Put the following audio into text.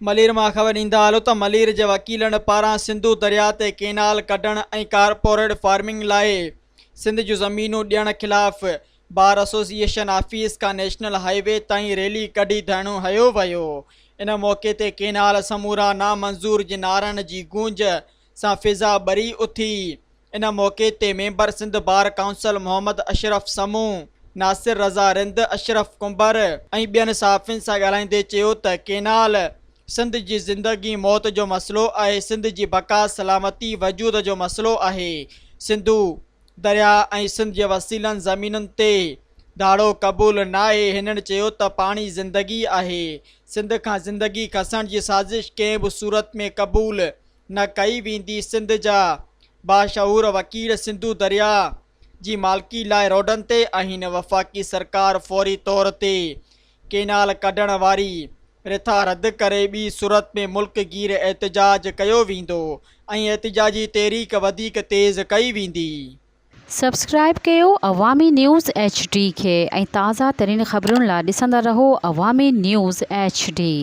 ملير مان خبر ڏيندا هلو ته ملير جي وڪيلن پاران سنڌو درياء تي ڪينال ڪڍڻ ۽ ڪارپوريٽ فارمنگ لاء سنڌ جون زمينون ڏيڻ خلاف بار ايسوسيئيشن آفيس کان نيشنل هاء وي تائين ريلي ڪڍي ڌرڻو هنيو ويو. ان موقعي تي ڪينال سمورا نامنظور جي نعرن جي گونج سان فضا ٻري اٿي. ان موقعي تي member Sindh bar council Muhammad Ashraf Samoon, Nasir Raza Rind, Ashraf Kumbhar ۽ ٻين صحافين سان ڳالهائيندي چيو ته ڪينال سنڌ جي زندگي موت جو مسئلو آهي، سنڌ جي بقا، سلامتي، وجود جو مسئلو آهي، سنڌو درياء ۽ سنڌ جي وسيلن زمينن تي ڌاڙو قبول ناهي، هنن چيو ته پاڻي زندگي آهي، سنڌ کان زندگي کسڻ جي سازش ڪنهن به صورت ۾ قبول نه ڪئي ويندي، سنڌ جا باشعور وڪيل سنڌو درياء جي مالڪي لاء روڊن تي آهن، وفاقي سرڪار فوري طور تي ڪينال ڪڍڻ واري رٿا رد ڪري ٻي صورت ۾ ملڪ گير احتجاج ڪيو ويندو ۽ احتجاجي تحريڪ وڌيڪ تيز ڪئي ويندي. سبسڪرائيب ڪيو عوامي نيوز ايڇ ڊي کي ۽ تازه ترين خبرن لا ڏسندا رهو عوامي نيوز ايڇ ڊي.